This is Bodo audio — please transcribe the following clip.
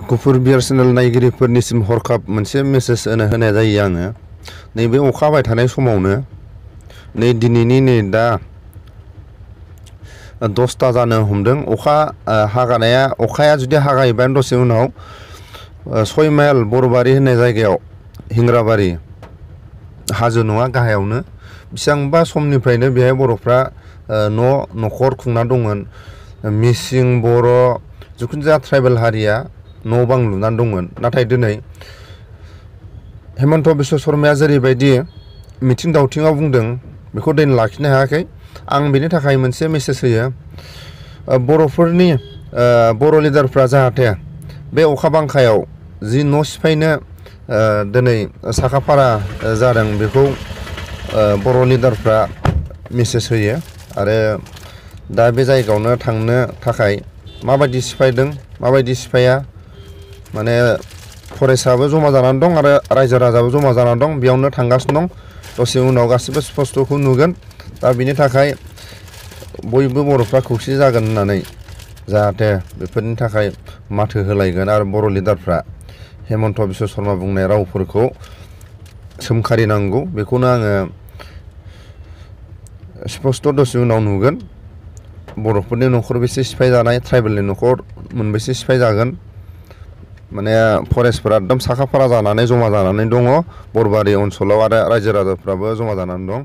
गुफुर बियार चेनेल नायगिरिफोरनिसिम हरखाब मोनसे मेसेज होनाय जायो आङो नैबे अखा हाबाय थानाय समावनो नै दिनैनि नै दा 10ता जानो हमदों अखा हागानाया अखाया जुदि हागायोबा दसे उनाव 6 माइल बरबारि होननाय जायगायाव हिंग्राबारि हाजो नङा गाहायावनो बेसेबांबा समनिफ्रायनो बेहाय बर'फ्रा न'खर खुंना दंमोन मिसिं बर' जिखुनु जाया ट्राइबेल हारिया न' बां लुनानै दंमोन नाथाय दिनै हेमन्त बिश्व शर्माया जेरैबायदि मिथिं दावथिङाव बुंदों बेखौ दिनै लाखिनो हायाखै आं बेनि थाखाय मोनसे मेसेज होयो बर'फोरनि बर' लिडारफ्रा जाहाथे बे अखा बांखायाव जि न' सिफायनो दिनै साखाफारा जादों बेखौ बर' लिडारफ्रा मेसेज होयो आरो दा बे जायगायावनो थांनो थाखाय माबायदि सिफायदों माबायदि सिफाया माने फरेस्टआबो जमा जानानै दं आरो रायजो राजाबो जमा जानानै दं बेयावनो थांगासिनो दं दसे उनाव गासिबो स्पष्टखौ नुगोन दा बिनि थाखाय बयबो बर'फ्रा खौसे जागोन होननानै जाहाथे बेफोरनि थाखाय माथो होलायगोन आरो बर' लिडारफ्रा हेमन्त बिश्व शर्मा बुंनाय रावफोरखौ सोमखारिनांगौ बेखौनो आङो स्पष्ट दसे उनाव नुगोन बर'फोरनि न'खर बेसे सिफाय जानाय ट्राइबेलनि न'खर मोनबेसे सिफाय जागोन माने फरेस्टफोरा एकदम साखाफारा जानानै जमा जानानै दङ बरबारि ओनसोलाव आरो रायजो राजाफ्राबो जमा जानानै दं